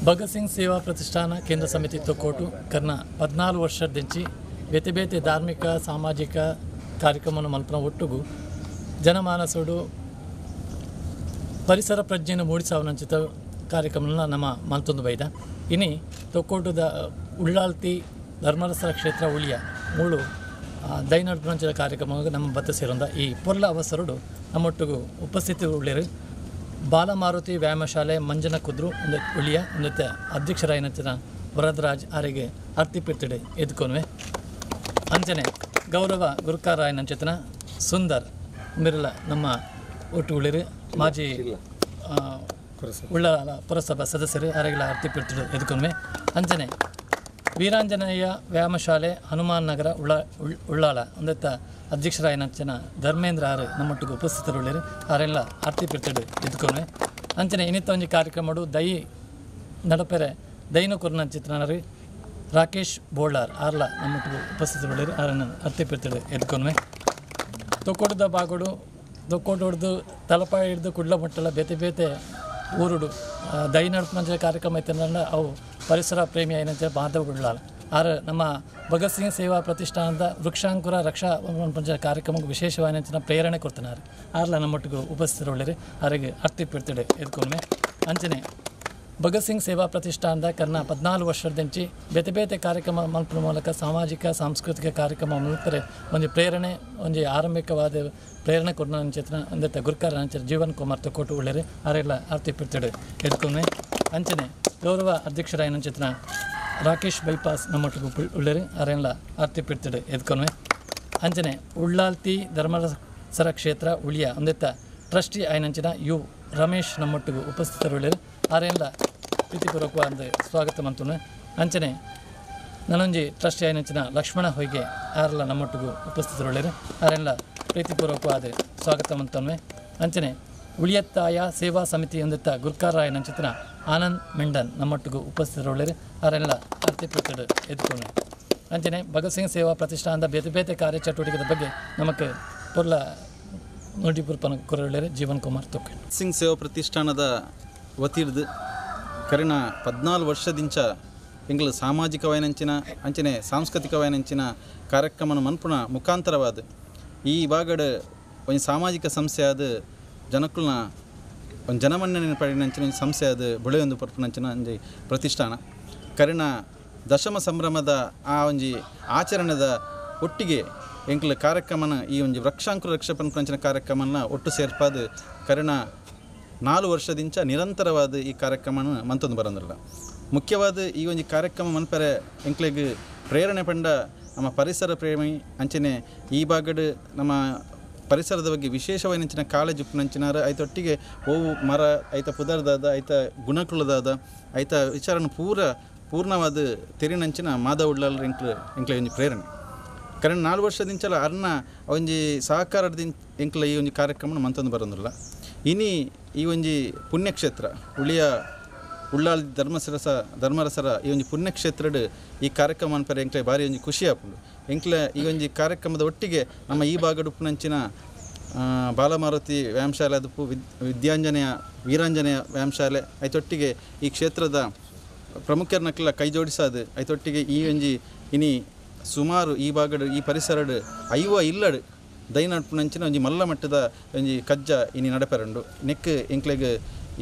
ಭಗತ್ ಸಿಂಗ್ ಸೇವಾ ಪ್ರತಿಷ್ಠಾನ ಕೇಂದ್ರ ಸಮಿತಿ ತೊಕ್ಕೋಟು ಕರ್ನ 14 ವರ್ಷದಿಂಚಿ ಬೇತೆ ಬೇತೆ ಧಾರ್ಮಿಕ ಸಾಮಾಜಿಕ ಕಾರ್ಯಕ್ರಮವನ್ನು ಮಲ್ಪನ ಒಟ್ಟುಗು ಜನಮಾನಸುಡು ಪರಿಸರ ಪ್ರಜ್ಞೆಯನ್ನು ಮೂಡಿಸಾವನಂಚಿತ ಕಾರ್ಯಕ್ರಮನ ನಮ್ಮ ಮಲ್ತೊಂದು ಬೈದ. ಇನಿ ತೊಕ್ಕೋಟುದ ಉಳ್ಳಾಲ್ತಿ ಧರ್ಮರಸರ ಕ್ಷೇತ್ರ ಉಳಿಯ ಮೂಳು ದೈನಡ್ಪಂಚದ ಕಾರ್ಯಕ್ರಮ ನಮ್ಮ ಬತ್ತ ಸೇರೊಂದ ಈ ಪೊರ್ಲ ಅವಸರುಡು ನಮ್ಮೊಟ್ಟಿಗೂ ಉಪಸ್ಥಿತಿ ಉಳ್ಳೇರು ಬಾಲಮಾರುತಿ ವ್ಯಾಯಾಮಶಾಲೆ ಮಂಜನ ಕುದ್ರು ಒಂದು ಉಳಿಯ ಒಂದು ಅಧ್ಯಕ್ಷರಾಯನಂಚಿನ ವರದರಾಜ್ ಆರಿಗೆ ಅರ್ತಿಪಿರ್ತಿಡೆ ಎದ್ಕೊನ್ವೆ. ಅಂಚನೆ ಗೌರವ ಗುರುಕಾರಾಯನಂಚಿತನ ಸುಂದರ್ ಮಿರ್ಲ ನಮ್ಮ ಒಟ್ಟು ಉಳಿರು ಮಾಜಿ ಉಳ್ಳಾಲ ಪುರಸಭಾ ಸದಸ್ಯರು ಆರೆಗಳ ಅರ್ತಿಪಿರ್ತಿಡೆ ಎದ್ಕೊನ್ವೆ. ಅಂಚನೆ ವೀರಾಂಜನೇಯ ವ್ಯಾಯಾಮಶಾಲೆ ಹನುಮಾನ್ ನಗರ ಉಳ್ಳಾಲ ಒಂದತ್ತ ಅಧ್ಯಕ್ಷರಾಯನಂಚಿನ ಧರ್ಮೇಂದ್ರ ಆರು ನಮ್ಮೊಟ್ಟಿಗೆ ಉಪಸ್ಥಿತರುಳ್ಳೇರು ಆರೆಲ್ಲ ಆರ್ತಿ ಪಿರ್ತಿಡು ಎದ್ಕೊನ್ವೆ. ಅಂಚನೆ ಇನ್ನಿತ್ತ ಒಂಜಿ ಕಾರ್ಯಕ್ರಮಡು ದೈ ನಡಪೆರೆ ದೈನ ಕೊರ್ನಂಚಿತ್ರನರು ರಾಕೇಶ್ ಬೋಳಾರ್ ಆರ್ಲ ನಮ್ಮೊಟ್ಟಿಗೆ ಉಪಸ್ಥಿತರುಳ್ಳೇರು ಆರನ್ನು ಆರ್ತಿ ಪಿರ್ತಿಡು ಎದ್ಕೊನ್ವೆ. ತೊಕ್ಕೋಟದ ಬಾಗೋಡು ತೊಕ್ಕೋಟು ಹೊಡೆದು ತಲಪಾಯಿ ಹಿಡಿದು ಕುಡ್ಲ ಮಟ್ಟಲ ಬೇತೆ ಬೇತೆ ಊರುಡು ದೈ ನಡಪಂಚ ಕಾರ್ಯಕ್ರಮ ಐತೆ ಅವು ಪರಿಸರ ಪ್ರೇಮಿ ಏನಂತ ಬಾಂಧವ ಉಳ್ಳಾಲ ಆರು ನಮ್ಮ ಭಗತ್ ಸಿಂಗ್ ಸೇವಾ ಪ್ರತಿಷ್ಠಾನದ ವೃಕ್ಷಾಂಕುರ ರಕ್ಷಾ ಪಂಚ ಕಾರ್ಯಕ್ರಮಕ್ಕೆ ವಿಶೇಷವಾದ ಪ್ರೇರಣೆ ಕೊಡ್ತಾರೆ ಆರ್ಲ ನಮ್ಮೊಟ್ಟಿಗೆ ಉಪಸ್ಥಿತರುಳ್ಳೇರು ಆರಿಗೆ ಅರ್ತಿ ಪಿರ್ತಿಡೆ ಎದ್ಕೊನ್ವೆ. ಅಂಚನೆ ಭಗತ್ ಸಿಂಗ್ ಸೇವಾ ಪ್ರತಿಷ್ಠಾನದ ಕರ್ನ 14 ವರ್ಷದಿಂಚಿ ಬೇತೆ ಬೇತೆ ಕಾರ್ಯಕ್ರಮ ಮಲ್ಪುವ ಮೂಲಕ ಸಾಮಾಜಿಕ ಸಾಂಸ್ಕೃತಿಕ ಕಾರ್ಯಕ್ರಮ ಮಲ್ಪರೆ ಒಂದು ಪ್ರೇರಣೆ ಒಂದು ಆರಂಭಿಕವಾದ ಪ್ರೇರಣೆ ಕೊಡ್ನ ಅಂಚಿನ ಅಂದತ್ತ ಗುರುಕಾರ ಅಂಚನೆ ಜೀವನ್ ಕುಮಾರ್ ತೊಕ್ಕೋಟು ಉಳ್ಳೇರು ಆರೆಲ್ಲ ಆರ್ತಿ ಪಿರ್ತಿಡೆ ಎದ್ಕೊನ್ವೆ. ಅಂಚನೆ ಗೌರವ ಅಧ್ಯಕ್ಷರಾಯನಂಚಿತನ ರಾಕೇಶ್ ಬೈಪಾಸ್ ನಮ್ಮೊಟ್ಟಿಗೆ ಉಳ್ಳೇರು ಆರೆಲ್ಲ ಆರ್ತಿ ಪಿರ್ತಿಡೆ ಎದ್ಕೊನ್ವೆ. ಅಂಚನೆ ಉಳ್ಳಾಲ್ತಿ ಧರ್ಮರಸರ ಕ್ಷೇತ್ರ ಉಳಿಯ ಒಂದೆತ್ತ ಟ್ರಸ್ಟಿ ಆಯನಂಚಿನ you Ramesh ನಮ್ಮೊಟ್ಟಿಗೆ ಉಪಸ್ಥಿತರುಳ್ಳೇರು ಆರೆಲ್ಲ ಪ್ರೀತಿಪೂರ್ವಕವಾದ ಸ್ವಾಗತ ಮಂತುನು. ಅಂಚನೆ ನನೊಂಜಿ ಟ್ರಸ್ಟಿ ಆಯನಂಚಿನ ಲಕ್ಷ್ಮಣ ಹೊಯ್ಗೆ ಆರೆಲ್ಲ ನಮ್ಮೊಟ್ಟಿಗೂ ಉಪಸ್ಥಿತರುಳ್ಳೇರು ಆರೆಲ್ಲ ಪ್ರೀತಿಪೂರ್ವಕವಾದ ಸ್ವಾಗತ ಮಂತನ್ವೆ. ಅಂಚನೆ ಉಳಿಯತ್ತಾಯ ಸೇವಾ ಸಮಿತಿ ಹೊಂದಿತ್ತ ಗುರ್ಕಾರಾಯನಂಚಿತನ ಆನಂದ್ ಮೆಂಡನ್ ನಮ್ಮೊಟ್ಟಿಗೂ ಉಪಸ್ಥಿತರುಳ್ಳೇರು ಆರೆಲ್ಲ ಆರ್ತಿ ಪಿರ್ತಿಡು ಎದ್ಕೊಂಡು. ಅಂಚನೆ ಭಗತ್ ಸಿಂಗ್ ಸೇವಾ ಪ್ರತಿಷ್ಠಾನದ ಬೇತೆ ಬೇತೆ ಕಾರ್ಯಚಟುವಟಿಕೆದ ಬಗ್ಗೆ ನಮಗೆ ಪೊರ್ಲ ನೋಟಿಪುರ್ಪನ ಕೊರಳ್ಳೇರು ಜೀವನ್ ಕುಮಾರ್ ತೊಕ್ಕೆ. ಸಿಂಗ್ ಸೇವಾ ಪ್ರತಿಷ್ಠಾನದ ವತಿರ್ದು ಕರಿನ 14 ವರ್ಷದಿಂಚ ಎಂಗ್ಲ ಸಾಮಾಜಿಕವಾಯಿನಂಚಿನ ಅಂಚನೆ ಸಾಂಸ್ಕೃತಿಕವಾಯಿನಂಚಿನ ಕಾರ್ಯಕ್ರಮನ ಮನ್ಪುಣ ಮುಖಾಂತರವಾದ ಈ ಭಾಗಡ್ ಒಂದು ಸಾಮಾಜಿಕ ಸಂಸ್ಥೆ ಆದ ಜನಕ್ಕುಲ್ನ ಒಂದು ಜನಮನ್ನಣೆ ಪಡೆಯಿನಂಚಿನ ಒಂಜಿ ಸಂಸ್ಥೆ ಆದ ಬೆಳೆಯೊಂದು ಪರ್ಪುನಂಚಿನ ಒಂಜಿ ಪ್ರತಿಷ್ಠಾನ. ಕರಿನ ದಶಮ ಸಂಭ್ರಮದ ಆ ಒಂಜಿ ಆಚರಣೆದ ಒಟ್ಟಿಗೆ ಎಂಕ್ಲ ಕಾರ್ಯಕ್ರಮನ ಈ ಒಂಜಿ ವೃಕ್ಷಾಂಕುರ ರಕ್ಷ ಪನ್ಪುನಂಚಿನ ಕಾರ್ಯಕ್ರಮನ ಒಟ್ಟು ಸೇರ್ಪಾದ ಕರಿನ 4 ವರ್ಷದಿಂಚ ನಿರಂತರವಾದ ಈ ಕಾರ್ಯಕ್ರಮನ ಮಂತೊಂದು ಬರೋದಿಲ್ಲ. ಮುಖ್ಯವಾದ ಈ ಒಂಜಿ ಕಾರ್ಯಕ್ರಮ ಮನ್ಪೆರೆ ಎಂಕ್ಲೆಗ್ ಪ್ರೇರಣೆ ಪಂಡ ನಮ್ಮ ಪರಿಸರ ಪ್ರೇಮಿ ಅಂಚನೆ ಈ ಭಾಗಡ್ ನಮ್ಮ ಪರಿಸರದ ಬಗ್ಗೆ ವಿಶೇಷವಾಯಿನಂಚಿನ ಕಾಳಜಿ ಉಪ್ಪುನಂಚಿನಾರು ಐತೊಟ್ಟಿಗೆ ಓವು ಮರ ಐತ ಪುದರ್ದಾದ ಐತ ಗುಣಕುಲದಾದ ಐತ ವಿಚಾರನ ಪೂರ್ಣವಾದ ತೆರಿನಂಚಿನ ಮಾಧವ ಉಳ್ಳಾಲರ ಎಂಕ್ಲೆ ಒಂಜಿ ಪ್ರೇರಣೆ. ಕಾರಣ 4 ವರ್ಷದಿಂಚಲ ಅರ್ನ ಒಂಜಿ ಸಹಕಾರದಿಂದ ಎಂಕ್ಲ ಈ ಒಂಜಿ ಕಾರ್ಯಕ್ರಮನ ಮಂತೊಂದು ಬರೋದಿಲ್ಲ. ಇನಿ ಈ ಒಂಜಿ ಪುಣ್ಯಕ್ಷೇತ್ರ ಉಳಿಯ ಉಳ್ಳಾಲ್ ಧರ್ಮರಸರ ಈ ಒಂಜಿ ಪುಣ್ಯಕ್ಷೇತ್ರಡ್ ಈ ಕಾರ್ಯಕ್ರಮ ಅನ್ಪರೆ ಎಂಕ್ಲೆ ಭಾರಿ ಒಂಜಿ ಖುಷಿ ಆಪುಂಡು. ಎಂಕ್ಲೆ ಈ ಒಂಜಿ ಕಾರ್ಯಕ್ರಮದ ಒಟ್ಟಿಗೆ ನಮ್ಮ ಈ ಭಾಗಡ್ ಉಪ್ಪುನಂಚಿನ ಬಾಲಮಾರುತಿ ವ್ಯಾಯಾಮಶಾಲೆ ಅದುಪ್ಪು ವಿದ್ಯಾಂಜನೇಯ ವೀರಾಂಜನೇಯ ವ್ಯಾಯಾಮಶಾಲೆ ಐತೊಟ್ಟಿಗೆ ಈ ಕ್ಷೇತ್ರದ ಪ್ರಮುಖರನ್ನಕ್ಕೆಲ್ಲ ಕೈ ಜೋಡಿಸಾದು ಐತೊಟ್ಟಿಗೆ ಈ ಒಂಜಿ ಇನಿ ಸುಮಾರು ಈ ಭಾಗಡ್ ಈ ಪರಿಸರಡ್ 50 ಇಲ್ಲಡ್ ದೈ ನಡ್ಪುನಂಚಿನ ಒಂಜಿ ಮಲ್ಲ ಮಟ್ಟದ ಒಂಜಿ ಕಜ್ಜ ಇನಿ ನಡಪೆರುಂಡು. ನೆಕ್ ಎಂಕ್ಲೆಗ್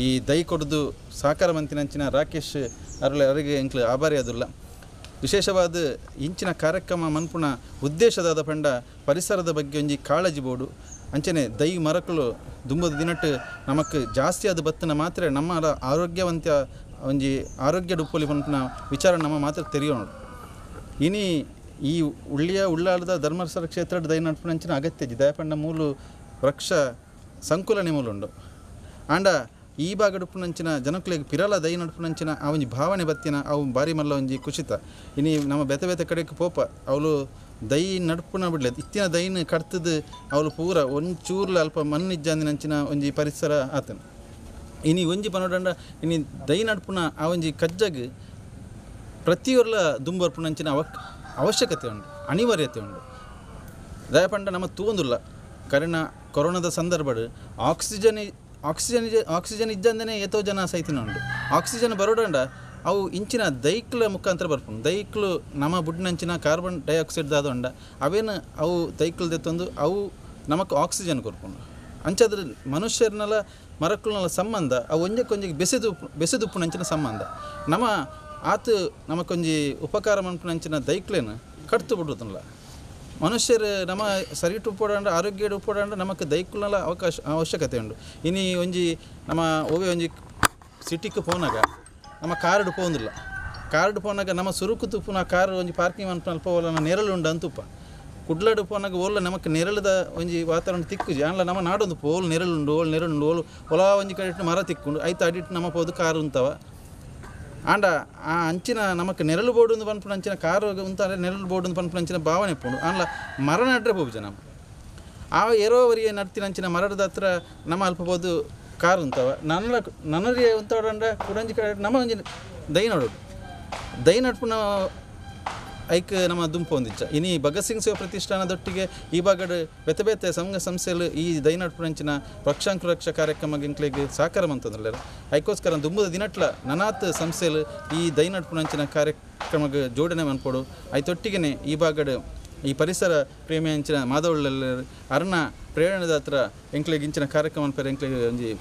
ಈ ದೈ ಕೊಡ್ದು ಸಹಕಾರ ಮಂತಿನಂಚಿನ ರಾಕೇಶ್ ಅರುಳೆ ಅವರಿಗೆ ಎಂಕ್ಲೆ ಆಭಾರಿ ಅದುಲ್ಲ. ವಿಶೇಷವಾದ ಇಂಚಿನ ಕಾರ್ಯಕ್ರಮ ಮನ್ಪುಣ ಉದ್ದೇಶದಾದ ಪಂಡ ಪರಿಸರದ ಬಗ್ಗೆ ಒಂಜಿ ಕಾಳಜಿ ಬೋಡು ಅಂಚನೆ ದೈ ಮರಕಲು ದುಂಬದ ದಿನಟ್ಟು ನಮಕ್ ಜಾಸ್ತಿ ಅದು ಬತ್ತನ ಮಾತ್ರ ನಮ್ಮ ಆರೋಗ್ಯವಂತ ಒಂಜಿ ಆರೋಗ್ಯ ಡುಪ್ಪೊಲಿ ಪನ್ಪುನ ವಿಚಾರ ನಮ್ಮ ಮಾತ್ರ ತೆರಿಯೋಣ. ಇನಿ ಈ ಉಳ್ಳಿಯ ಉಳ್ಳಾಲದ ಧರ್ಮರಸರ ಕ್ಷೇತ್ರದ ದೈ ನಡ್ಪುನಂಚಿನ ಅಗತ್ಯ ದಯಪಂಡ ಮೂಲು ವೃಕ್ಷ ಸಂಕುಲನೆ ಮೂಲುಂಡು. ಆಂಡ ಈ ಭಾಗಡುಪ್ಪುನಂಚಿನ ಜನಕ್ಲೆಗ್ ಪಿರಲ ದೈ ನಡ್ಪುನಂಚಿನ ಆ ಒಂಜಿ ಭಾವನೆ ಬತ್ತಿನ ಅವು ಬಾರಿ ಮಲ್ಲ ಒಂಜಿ ಕುಶಿತ. ಇನಿ ನಮ್ಮ ಬೇತೆ ಬೇತೆ ಕಡೆಗೆ ಪೋಪ ಅವಳು ದೈ ನಡ್ಪುನ ಬಿಡ್ಲೆ ಇತ್ತಿನ ದೈನ ಕಡ್ತದು ಅವಳು ಪೂರ ಒಂಚೂರ್ಲ ಅಲ್ಪ ಮಣ್ಣಿಜ್ಜಾಂದಿನಂಚಿನ ಒಂಜಿ ಪರಿಸರ ಆತನ. ಇನಿ ಒಂಜಿ ಪನೋಡಂಡ ಇನಿ ದೈ ನಡ್ಪುನ ಆ ಒಂಜಿ ಕಜ್ಜಗ್ ಪ್ರತಿಯೊರ್ಲ ದುಂಬರ್ಪುನಂಚಿನ ಅವಶ್ಯಕತೆ ಉಂಡು, ಅನಿವಾರ್ಯತೆ ಉಂಡು. ದಯಪಂಡ ನಮ್ಮ ತೂಂದುಲ್ಲ ಕರಿನ ಕೊರೋನಾದ ಸಂದರ್ಭಡ್ ಆಕ್ಸಿಜನ್ ಆಕ್ಸಿಜನ್ ಆಕ್ಸಿಜನ್ ಇಜ್ಜಂದನೆ ಏತೋ ಜನ ಸೈತಿನ ಉಂಡು. ಆಕ್ಸಿಜನ್ ಬರೋಡಂಡ ಅವು ಇಂಚಿನ ದೈಕ್ಲ ಮುಖಾಂತರ ಬರ್ಪುಂಡು. ದೈಕ್ಲು ನಮ್ಮ ಬುಡ್ನಂಚಿನ ಕಾರ್ಬನ್ ಡೈಆಕ್ಸೈಡ್ ದಾದೊಂಡ ಅವೇನು ಅವು ದೈಕ್ಲು ದೆತ್ತೊಂದು ಅವು ನಮಕ್ ಆಕ್ಸಿಜನ್ ಕೊರ್ಪುಂಡು. ಅಂಚಾದ್ರೆ ಮನುಷ್ಯರನ್ನೆಲ್ಲ ಮರಕ್ಕುಲ್ನೆಲ್ಲ ಸಂಬಂಧ ಅವು ಒಂಜಕ್ಕೊಂಜಿಗೆ ಬೆಸೆದುಪ್ಪುನಂಚಿನ ಸಂಬಂಧ. ನಮ್ಮ ಆತು ನಮಕೊಂಜಿ ಉಪಕಾರ ಮನ್ಪುನಂಚಿನ ದೈಕ್ಲೇನು ಕಡ್ತು ಬಿಡುತ್ತಲ್ಲ. ಮನುಷ್ಯರು ನಮ್ಮ ಸರಿಟು ಉಪ್ಪೋಡಂಡ ಆರೋಗ್ಯ ಉಪ್ಪೋಡಂಡ ನಮಕ್ ದೈಕ್ಲುನಲ ಅವಕಾಶ ಅವಶ್ಯಕತೆ ಉಂಡು. ಇನಿ ಒಂಜಿ ನಮ್ಮ ಒವ್ವೆ ಒಂಜಿ ಸಿಟಿಗೆ ಪೋನಾಗ ನಮ್ಮ ಕಾರ್ಡ್ ಪೋಂದಿಲ್ಲ. ಕಾರ್ಡ್ ಪೋನಾಗ ನಮ್ಮ ಸುರುಕು ತುಪ್ಪುನ ಕಾರ್ ಒಂಜಿ ಪಾರ್ಕಿಂಗ್ ಮನ್ಪುನ ಪೋವಲ್ಲ ನೆರಳು ಉಂಡು ಅಂತುಪ್ಪ. ಕುಡ್ಲಡು ಪೋನಾಗ ಓಲ್ಲ ನಮಕ್ ನೆರಳದ ಒಂಜಿ ವಾತಾವರಣ ತಿಕ್ಕುಜಿ. ಆಂಡ್ಲ ನಮ್ಮ ನಾಡೊಂದು ಓಲ್ ನೆರಳುಂಡು ಓಲ್ ನೆರಳುಂಡು ಓಲು ಒಲ ಒಂಜಿ ಕಡೆ ಮರ ತಿಕ್ಕೊಂಡು ಐತ ಅಡಿಟ್ಟು ನಮ್ಮ ಪೋದು ಕಾರು ಉಂತವ. ಆಂಡ ಆ ಅಂಚಿನ ನಮಕ್ ನೆರಳು ಬೋರ್ಡ್ ಪನ್ಪುನ ಅಂಚಿನ ಕಾರು ಉಂತಾರೆ ನೆರಳು ಬೋರ್ಡ್ ಪನ್ಪುನ ಅಂಚಿನ ಭಾವನೆ ಪೋಂಡು. ಆಂಡ್ಲ ಮರ ನಡ್ರೆ ಪೋಪುಜ ನಮ್ಮ ಆ ಏರೋವರಿಗೆ ನಡ್ತಿನ ಅಂಚಿನ ಮರದ ಹತ್ರ ನಮ್ಮ ಅಲ್ಪ ಪೋದು ಕಾರು ಉಂತವ. ನನ್ನ ನನ್ನರಿಯ ಉಂತಾಡಂಡ ಕುಡಂಜಿ ಕಡೆ ನಮ್ಮ ಒಂಜಿ ದೈ ನೋಡೋದು ದೈ ನಡ್ಪುನ ಐಕ್ ನಮ್ಮ ದುಂಪು ಒಂದಿಚ್ಚ. ಇನಿ ಭಗತ್ ಸಿಂಗ್ ಸೇವಾ ಪ್ರತಿಷ್ಠಾನದೊಟ್ಟಿಗೆ ಈ ಭಾಗಡ್ ಬೇತೆ ಬೇತೆ ಸಂಘ ಸಂಸ್ಥೆಲು ಈ ದೈ ನಡ್ಪುನಂಚಿನ ವೃಕ್ಷಾಂಕುರಕ್ಷ ಕಾರ್ಯಕ್ರಮ ಗಿಂಕ್ಲೆಗ್ ಸಹಕಾರ ಮಂತಂದ್ರೆ ಐಕೋಸ್ಕರ ದುಂಬುದ ದಿನಟ್ಲ ನನಾತ್ ಸಂಸ್ಥೆಲು ಈ ದೈ ನಡ್ಪುನಂಚಿನ ಕಾರ್ಯಕ್ರಮಕ್ಕೆ ಜೋಡಣೆ ಮನ್ಪೋಡು. ಐತೊಟ್ಟಿಗೆನೆ ಈ ಭಾಗಡ್ ಈ ಪರಿಸರ ಪ್ರೇಮಿ ಅಂಚಿನ ಮಾಧವಳ್ಳ ಅರ್ಣ ಪ್ರೇರಣದ ಹತ್ರ ಎಂಕ್ಲೆಗ್ ಇಂಚಿನ ಕಾರ್ಯಕ್ರಮ ಅನ್ಪೇರೆ ಎಂಕ್ಲೆಗ್ ಒಂಜಿ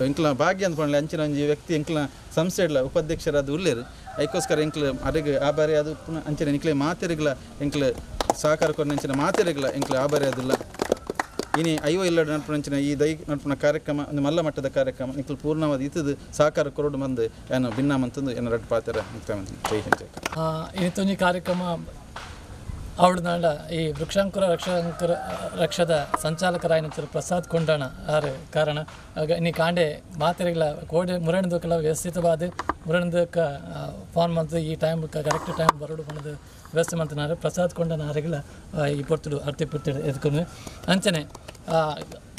ಎಂಕ್ಲ ಭಾಗ್ಯ ಅಂದ್ಕೊಂಡ್ಲೆ ಅಂಚಿನ ಒಂಜಿ ವ್ಯಕ್ತಿ ಎಂಕ್ಲ ಸಂಸ್ಥೆಡ್ಲ ಉಪಾಧ್ಯಕ್ಷರಾದ ಉಲ್ಲೇರು. ಐಕೋಸ್ಕರ ಎಂಕ್ಲ ಅರೆಗ್ ಆಭಾರಿ ಅದು ಪುನಃ ಅಂಚಿನ ಎಂಕ್ಲೆ ಮಾತೆರಿಗ್ಲ ಎಂಕ್ಲ ಸಹಕಾರ ಕೊರ್ನಂಚಿನ ಮಾತೆರಿಗ್ಲ ಎಂಕ್ಲ ಆಭಾರಿ ಅದಿಲ್ಲ. ಇನಿ ಐವ ಇಲ್ಲಡ ನಡ್ಪುನಂಚಿನ ಈ ದೈ ನಡ್ಪುನ ಕಾರ್ಯಕ್ರಮ ಒಂದು ಮಲ್ಲ ಮಟ್ಟದ ಕಾರ್ಯಕ್ರಮ ಎಂಕ್ಲ ಪೂರ್ಣವಾದ ಇತ್ತದು ಸಹಕಾರ ಕೊರಡು ಬಂದು ಏನು ಭಿನ್ನ ಮಂತಂದು ಏನು ರಡ್ಡು ಪಾತ್ರ ಜೈ ಹಿಂದ್ ಜೈ. ಇನ್ನೊಂದು ಕಾರ್ಯಕ್ರಮ ಅವಳನಾಡ ಈ ವೃಕ್ಷಾಂಕುರ ರಕ್ಷಾಂಕುರ ರಕ್ಷದ ಸಂಚಾಲಕರಾಯನ ಪ್ರಸಾದ್ ಕೊಂಡಾಣ ಆರು ಕಾರಣ ಇನ್ನು ಕಾಂಡೆ ಮಾತೆರೆಗಳ ಕೋಡೆ ಮುರಣಿದಕ್ಕೆಲ್ಲ ವ್ಯವಸ್ಥಿತವಾದ ಮುರಣಿದಕ್ಕೆ ಫೋನ್ ಮಂತು ಈ ಟೈಮ್ ಕರೆಕ್ಟ್ ಟೈಮ್ ಬರೋಡು ಬಂದು ವ್ಯವಸ್ಥೆ ಮಂತನಾರು ಪ್ರಸಾದ್ ಕೊಂಡನ ಆರೆಗಳ ಈ ಪೊರ್ತುಡು ಅರ್ತಿ ಪೊರ್ತುಡು ಎದ್ಕೊಂಡು ಅಂಚನೆ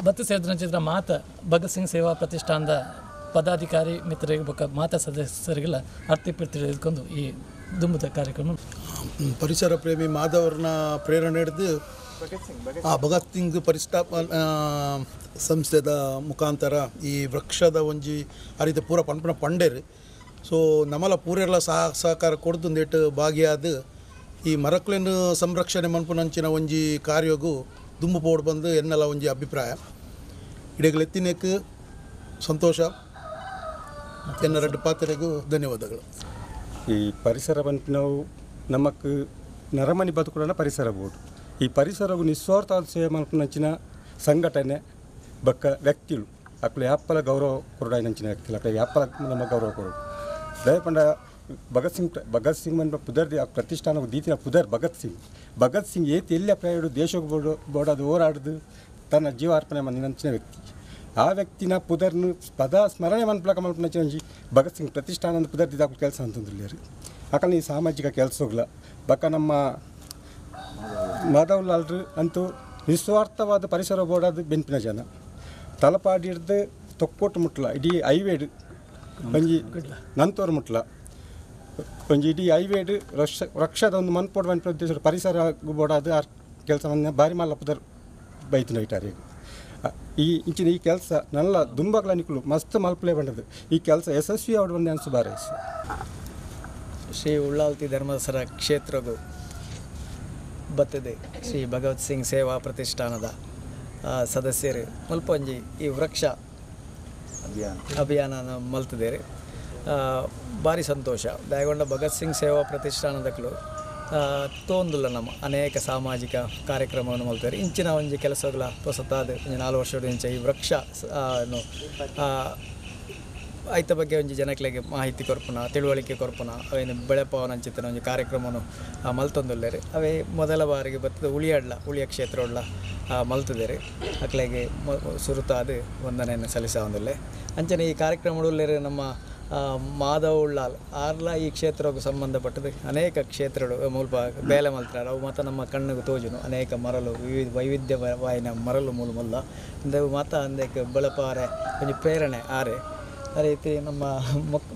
ಬತ್ತು ಸೇರಿದ ಮಾತ ಭಗತ್ ಸಿಂಗ್ ಸೇವಾ ಪ್ರತಿಷ್ಠಾನದ ಪದಾಧಿಕಾರಿ ಮಿತ್ರರಿಗೆ ಬೊಕ್ಕ ಮಾತಾ ಸದಸ್ಯರಿಗೆಲ್ಲ ಅರ್ತಿ ಪೊರ್ತುಡು ಎದ್ಕೊಂಡು ಈ ದುಂಬುದ ಕಾರ್ಯಕ್ರಮ. ಪರಿಸರ ಪ್ರೇಮಿ ಮಾಧವರನ್ನ ಪ್ರೇರಣೆ ಹಿಡಿದು ಭಗತ್ ಸಿಂಗ್ ಪರಿಸ್ಥಾಪನ ಸಂಸ್ಥೆದ ಮುಖಾಂತರ ಈ ವೃಕ್ಷದ ಒಂಜಿ ಆ ರೀತಿ ಪೂರ ಪನ್ಪುನ ಪಂಡೇರು. ಸೊ ನಮ್ಮಲ ಪೂರೆಲ್ಲ ಸಹಕಾರ ಕೊಡ್ದು ಒಂದೇಟು ಭಾಗಿಯಾದ ಈ ಮರಕ್ಲೆನ್ ಸಂರಕ್ಷಣೆ ಮನ್ಪುನಂಚಿನ ಒಂಜಿ ಕಾರ್ಯಗೂ ದುಂಬು ಪೋಡು ಬಂದು ಎನ್ನೆಲ್ಲ ಒಂಜಿ ಅಭಿಪ್ರಾಯ. ಇಡಗಲೆತ್ತಿನೇಕ್ ಸಂತೋಷ. ಎನ್ನ ರಡ್ಡು ಪಾತ್ರೆಗೂ ಧನ್ಯವಾದಗಳು. ಈ ಪರಿಸರ ಪನ್ಪಿನವು ನಮಕ್ ನರಮನಿ ಬದುಕುಡನ ಪರಿಸರ ಬೋರ್ಡು. ಈ ಪರಿಸರವು ನಿಸ್ವಾರ್ಥ ಸೇವೆ ಮಲ್ಪುನಂಚಿನ ಸಂಘಟನೆ ಬಕ್ಕ ವ್ಯಕ್ತಿಗಳು ಅಕ್ಲೆ ಯಾಪ್ಪಲ ಗೌರವ ಕೊರಡಾಯಿನಂಚಿನ ವ್ಯಕ್ತಿಗಳು ಅಕ್ಲೆ ಯಾಪ್ಪಲ ನಮ್ಮ ಗೌರವ ಕೊರಡು. ದಯಪಂಡ ಭಗತ್ ಸಿಂಗ್ ಭಗತ್ ಸಿಂಗ್ ಮನ್ಪ ಪುದರ್ ಆ ಪ್ರತಿಷ್ಠಾನ ದೀತಿನ ಪುದರ್ ಭಗತ್ ಸಿಂಗ್. ಭಗತ್ ಸಿಂಗ್ ಏತಿ ಎಲ್ಲ ಪ್ರಾಯಡು ದೇಶಕ್ಕೆ ಬೋರ್ಡು ಬೋರ್ಡದು ಹೋರಾಡ್ದು ತನ್ನ ಜೀವಾರ್ಪಣೆ ಮಂದಿನಂಚಿನ ವ್ಯಕ್ತಿ. ಆ ವ್ಯಕ್ತಿನ ಪುದರ್ನು ಪದ ಸ್ಮರಣೆ ಮನ್ಪಲಕ ಮಲ್ಪನಂಚಿನ ಒಂಜಿ ಭಗತ್ ಸಿಂಗ್ ಪ್ರತಿಷ್ಠಾನ ಪುದರ್ ದಿದಾಕು ಕೆಲಸ ಅಂತಂದ್ರೆ ಅಕಲ್ನ ಈ ಸಾಮಾಜಿಕ ಕೆಲಸಗಳ ಬಕ್ಕ ನಮ್ಮ ಮಾಧವ್ ಲಾಲ್ರು ಅಂತೂ ನಿಸ್ವಾರ್ಥವಾದ ಪರಿಸರ ಬೋರ್ಡಾದ ಬೆನ್ಪಿನ ಜನ ತಲಪಾಡಿ ಹಿಡ್ದು ತೊಕ್ಕೋಟು ಮುಟ್ಲ ಇಡೀ ಐವೇಡು ಒಂಜಿ ನಂತೋರು ಮುಟ್ಲ ಒಂಜಿ ಇಡೀ ಐವೇಡು ವೃಕ್ಷದ ಒಂದು ಮನ್ಪೋಡು ಮನ್ಪು ಉದ್ದೇಶ ಪರಿಸರ ಬೋರ್ಡಾದ ಆ ಕೆಲಸವನ್ನು ಭಾರಿ ಮಲ್ಲ ಪುದರ್ ಬೈತಿನ ಇಟ್ಟಾರೆ. ಈ ಇಂಚಿನ ಈ ಕೆಲಸ ನಲ್ಲ ದುಂಬಗ್ಲ ನಿಕ್ಕಲು ಮಸ್ತ್ ಮಲ್ಪಲೆ ಬಂದದ್ದು. ಈ ಕೆಲಸ ಯಶಸ್ವಿ ಆವಡು ಬಂದೆ ಅನ್ಸು ಬಾರೆ. ಶ್ರೀ ಉಳ್ಳಾಲ್ತಿ ಧರ್ಮಸರ ಕ್ಷೇತ್ರಗೂ ಬತ್ತದೆ ಶ್ರೀ ಭಗವತ್ ಸಿಂಗ್ ಸೇವಾ ಪ್ರತಿಷ್ಠಾನದ ಸದಸ್ಯರು ಮಲ್ಪೊಂಜಿ ಈ ವೃಕ್ಷ ಅಭಿಯಾನ ಮಲ್ತದೇರು ಭಾರಿ ಸಂತೋಷ. ದಯಗೊಂಡ ಭಗತ್ ಸಿಂಗ್ ಸೇವಾ ಪ್ರತಿಷ್ಠಾನದಕ್ಕಲು ತೋಂದುಲ್ಲ ನಮ್ಮ ಅನೇಕ ಸಾಮಾಜಿಕ ಕಾರ್ಯಕ್ರಮವನ್ನು ಮಲ್ತಾರೆ. ಇಂಚಿನ ಒಂಜಿ ಕೆಲಸಗಳ ಹೊಸತಾದ ಒಂಜಿ 4 ವರ್ಷದ ಇಂಚ ಈ ವೃಕ್ಷ ಐತ ಬಗ್ಗೆ ಒಂಜಿ ಜನಕ್ಲೆಗೆ ಮಾಹಿತಿ ಕೊರ್ಪುನ ತಿಳುವಳಿಕೆ ಕೊರ್ಪುನ ಅವೇನು ಬೆಳೆಪವನಂಚಿತನ ಒಂಜಿ ಕಾರ್ಯಕ್ರಮವನ್ನು ಮಲ್ತೊಂದುಲ್ಲೇರು. ಅವೇ ಮೊದಲ ಬಾರಿಗೆ ಬತ್ತದ ಉಳಿಯಾಡ್ಲ ಉಳಿಯ ಕ್ಷೇತ್ರ ಉಳ್ಳ ಮಲ್ತದೇರು. ಅಕ್ಲೆಗೆ ಸುರುತಾದ ವಂದನೆಯನ್ನು ಸಲ್ಲಿಸ ಹೊಂದಿಲ್ಲೆ. ಅಂಚನೆ ಈ ಕಾರ್ಯಕ್ರಮಡುಲ್ಲೇರು ನಮ್ಮ ಮಾಧವ ಉಳ್ಳಾಲ್ ಆರ್ಲ ಈ ಕ್ಷೇತ್ರಕ್ಕೆ ಸಂಬಂಧಪಟ್ಟದ್ದು ಅನೇಕ ಕ್ಷೇತ್ರಗಳು ಮುಲ್ಪ ಬೇಲೆ ಮಲ್ತಾರ ಅವು ಮಾತ್ರ ನಮ್ಮ ಕಣ್ಣಿಗೆ ತೋಜುನು ಅನೇಕ ಮರಳು ವಿವಿಧ ವೈವಿಧ್ಯವಾಯಿನ ಮರಳು ಮೂಲ ಮುಲ್ಲ ಅಂದೆ ಮಾತ ಅಂದಕ್ಕೆ ಬೆಳಪಾರೆ ಒಂಜಿ ಪ್ರೇರಣೆ ಆರೆ. ಆ ರೀತಿ ನಮ್ಮ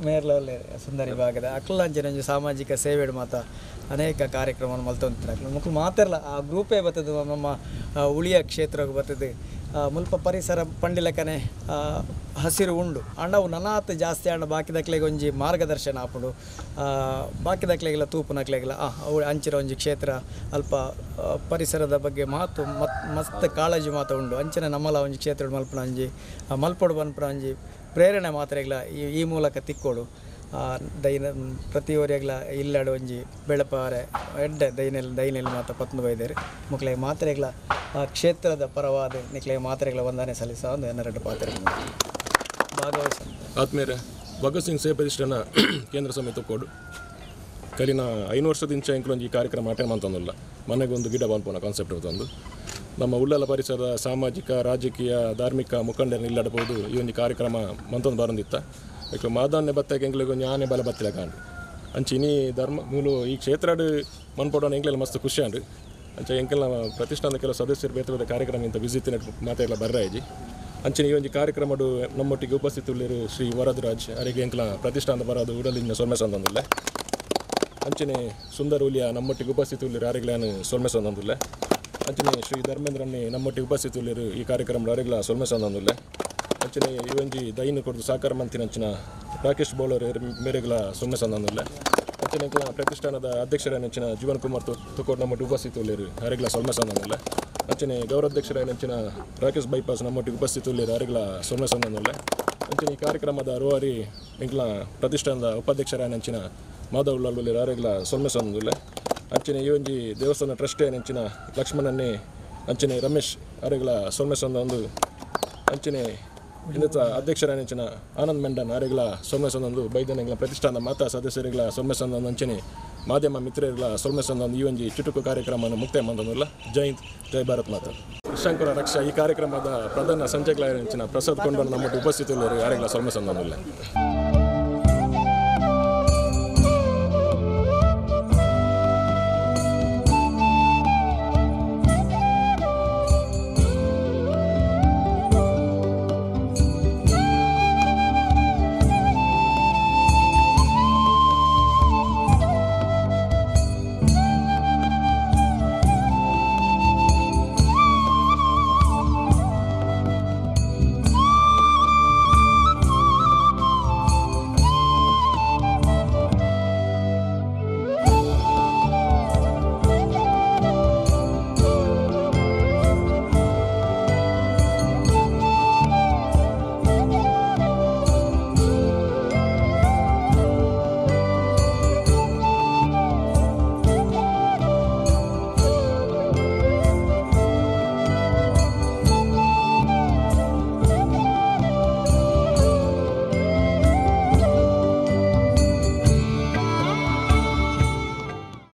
ಮೇರ್ಲಲ್ಲೇ ಸುಂದರಿ ಭಾಗದ ಅಕ್ಲಂಚಿನ ಒಂಜಿ ಸಾಮಾಜಿಕ ಸೇವೆಡು ಮಾತ ಅನೇಕ ಕಾರ್ಯಕ್ರಮವನ್ನು ಮಲ್ತೊಂತಿನ ಮುಕ್ಳು ಮಾತೆರ್ಲ ಆ ಗ್ರೂಪೇ ಬರ್ತದೆ ನಮ್ಮ ಉಳಿಯ ಕ್ಷೇತ್ರಕ್ಕೆ ಬರ್ತದೆ. ಮುಲ್ಪ ಪರಿಸರ ಪಂಡಿಲಕನೆ ಹಸಿರು ಉಂಡು ಆಂಡ ಅವು ನನಾತ್ ಜಾಸ್ತಿ ಆಂಡ ಬಾಕಿದಕ್ಲೆಗ್ ಒಂಜಿ ಮಾರ್ಗದರ್ಶನ ಆಪುಂಡು ಬಾಕಿದಕ್ಲೆಗೆಲ್ಲ ತೂಪುನಕ್ಲೆಗೆಲ್ಲ ಅವು ಅಂಚಿನ ಒಂಜಿ ಕ್ಷೇತ್ರ ಅಲ್ಪ ಪರಿಸರದ ಬಗ್ಗೆ ಮಹತ್ವ ಮಸ್ತ್ ಕಾಳಜಿ ಮಾತ ಉಂಡು ಅಂಚಿನ ನಮ್ಮಲ ಒಂಜಿ ಕ್ಷೇತ್ರ ಮಲ್ಪುನ ಒಂಜಿ ಮಲ್ಪೊಡು ಪನ್ಪುನ ಒಂಜಿ ಪ್ರೇರಣೆ ಮಾತ್ರೆಗ್ಲ ಈ ಮೂಲಕ ತಿಕ್ಕೋಡು ದೈನ ಪ್ರತಿಯೊರಿಯಗ್ಲ ಇಲ್ಲಡು ಒಂಜಿ ಬೆಳಪಾರೆ ಎಡ್ಡೆ ದೈನೆಲ್ ದೈನೆಲ್ ಮಾತ ಪತ್ನ ಬೈದೇರು ಮುಕ್ಲೆ ಮಾತ್ರೆಗ್ಲ ಆ ಕ್ಷೇತ್ರದ ಪರವಾದ ನಿಕ್ಲೆ ಮಾತ್ರೆಗಳ ವಂದನೆ ಸಲ್ಲಿಸ ಒಂದು ಎನ್ನರೆಡ್ಡು ಪಾತ್ರೆ ಭಾಗವಹಿಸ. ಆತ್ಮೇರೆ ಭಗತ್ ಸಿಂಗ್ ಸೇವೆ ಪ್ರತಿಷ್ಠಾನ ಕೇಂದ್ರ ಸಮಿತಿ ಕೊಡು ಕಲಿನ 5 ವರ್ಷದಿಂದ ಎಂಕ್ಲೊಂಜಿ ಈ ಕಾರ್ಯಕ್ರಮ ಅಟೆಂಡ್ ಮಂತೊಂದುಲ್ಲ ಮನೆಗೊಂದು ಗಿಡ ಪನ್ಪುನ ಕಾನ್ಸೆಪ್ಟ್ ತಂದು ನಮ್ಮ ಉಳ್ಳಲ ಪರಿಸರದ ಸಾಮಾಜಿಕ ರಾಜಕೀಯ ಧಾರ್ಮಿಕ ಮುಖಂಡರನ್ನು ಇಲ್ಲಡಬಹುದು ಈ ಒಂದು ಕಾರ್ಯಕ್ರಮ ಮಂತೊಂದು ಬರಂದಿತ್ತ ಯಾಕೆ ಮಾದಾನ್ಯ ಬತ್ತಕ್ಕೆ ಎಂಕ್ಲೆಗ್ ಒಂಜಿ ಆನೆ ಬಲ ಬತ್ತಿಲ ಕಾಂಡು ಅಂಚೆ ಇನಿ ಧರ್ಮ ಮೂಲು ಈ ಕ್ಷೇತ್ರಡ್ ಮನ್ಪೊಡೋಣ ಎಂಕ್ಲೆಲ್ಲ ಮಸ್ತ್ ಖುಷಿ ಆಂಡ್ ಅಂಚೆ ಎಂಕೆಲ್ಲ ಪ್ರತಿಷ್ಠಾನದ ಕೆಲವು ಸದಸ್ಯರು ಬೇತೆ ಬೇತೆ ಕಾರ್ಯಕ್ರಮ ಇಂಥ ಬಿಸಿ ತಿನ್ನಟ್ಟು ಮಾತೆಲ್ಲ ಬರ್ರಾಯಿಜಿ ಅಂಚಿನ ಈ ಒಂದು ಕಾರ್ಯಕ್ರಮಡು ನಮ್ಮೊಟ್ಟಿಗೆ ಉಪಸ್ಥಿತುಳ್ಳರು ಶ್ರೀ ವರದರಾಜ್ ಅರಿಗೆ ಎಂಕ್ಲ ಪ್ರತಿಷ್ಠಾನದ ಬರೋದು ಉಡಲಿನ ಸೊಲ್ಮೆ ಸಂದೊಂದುಲ್ಲ ಅಂಚನೆ ಸುಂದರ ಉಲಿಯ ನಮ್ಮೊಟ್ಟಿಗೆ ಉಪಸ್ಥಿತುಳ್ಳರು ಅರಿಗ್ಲಾನು ಸೊಲ್ಮೆ ಸಂದೊಂದುಲ್ಲ ಅಂಚನೆ ಶ್ರೀ ಧರ್ಮೇಂದ್ರನ್ನೇ ನಮ್ಮೊಟ್ಟಿಗೆ ಉಪಸ್ಥಿತುಳ್ಳರು ಈ ಕಾರ್ಯಕ್ರಮದ ಅರಿಗ್ಲ ಸೊಲ್ಮೆ ಸಂದೊಂದುಲ್ಲ ಅಂಚನೆ ಈ ಒಂಜಿ ದೈನ ಕೊಡ್ದು ಸಾಕಾರ ಮಂತಿನ ಅಂಚಿನ ರಾಕೇಶ್ ಬೌಲರ್ ಮೇರೆಗ್ಲ ಸೊಲ್ಮೆ ಸಂದೊಂದುಲ್ಲ ಅಂಚನೆ ಎಂಕ್ಲ ಪ್ರತಿಷ್ಠಾನದ ಅಧ್ಯಕ್ಷರಾಯನಂಚಿನ ಜೀವನ್ ಕುಮಾರ್ ತುಕೋಟ್ ನಮ್ಮೊಟ್ಟಿಗೆ ಉಪಸ್ಥಿತುಳ್ಳರು ಅರಿಗ್ಲ ಸೊಲ್ಮೆ ಸಂದೊಂದುಲ್ಲ ಅಂಚನೆ ಗೌರವಾಧ್ಯಕ್ಷರಾಯನಂಚಿನ ರಾಕೇಶ್ ಬೈಪಾಸ್ ನಮ್ಮೊಟ್ಟಿಗೆ ಉಪಸ್ಥಿತುಳ್ಳರು ಅರಿಗ್ಲ ಸೊಲ್ಮೆ ಸಂದೊಂದುಲ್ಲ ಅಂಚನೆ ಈ ಕಾರ್ಯಕ್ರಮದ ರೂವಾರಿ ಎಂಕ್ಲ ಪ್ರತಿಷ್ಠಾನದ ಉಪಾಧ್ಯಕ್ಷರಾಯನಂಚಿನ ಮಾಧವ್ ಉಳ್ಳಾಲ್ ಅರಿಗ್ಲ ಸೊಲ್ಮೆ ಸಂದೊಂದುಲ್ಲ ಅಂಚನೆ ಈ ಒಂಜಿ ದೇವಸ್ಥಾನ ಟ್ರಸ್ಟಿ ಅಂಚಿನ ಲಕ್ಷ್ಮಣನ್ನೇ ಅಂಚನೆ ರಮೇಶ್ ಅರಿಗ್ಲ ಸೊಲ್ಮೆ ಸಂದೊಂದು ಅಂಚನೆ ಇನ್ನಿತ ಅಧ್ಯಕ್ಷರಾಯನಂಚಿನ ಆನಂದ್ ಮೆಂಡನ್ ಅರಿಗ್ಲ ಸೊಲ್ಮೆ ಸಂದೊಂದು ಬೈದನೆಗಳ ಪ್ರತಿಷ್ಠಾನದ ಮಾತಾ ಸದಸ್ಯರಿಗಳ ಸೊಲ್ಮೆ ಸಂದೊಂದು ಅಂಚನೆ ಮಾಧ್ಯಮ ಮಿತ್ರರಿಗಳ ಸೊಲ್ಮೆ ಸಂದೊಂದು ಈ ಒಂಜಿ ಚುಟುಕು ಕಾರ್ಯಕ್ರಮವನ್ನು ಮುಕ್ತಾಯ ಮಂದೊಂದುಲ್ಲ. ಜೈ ಹಿಂದ್, ಜೈ ಭಾರತ್ ಮಾತಾ. ಶಂಕರ ರಕ್ಷಾ ಈ ಕಾರ್ಯಕ್ರಮದ ಪ್ರಧಾನ ಸಂಚಾಲಕರಾಯನಂಚಿನ ಪ್ರಸಾದ್ ಕೊಂಡನ್ ನಮ್ಮೊಟ್ಟು ಉಪಸ್ಥಿತರು ಯಾರಿಗಳ ಸೊಲ್ಮೆ ಸಂದೊಂದುಲ್ಲ.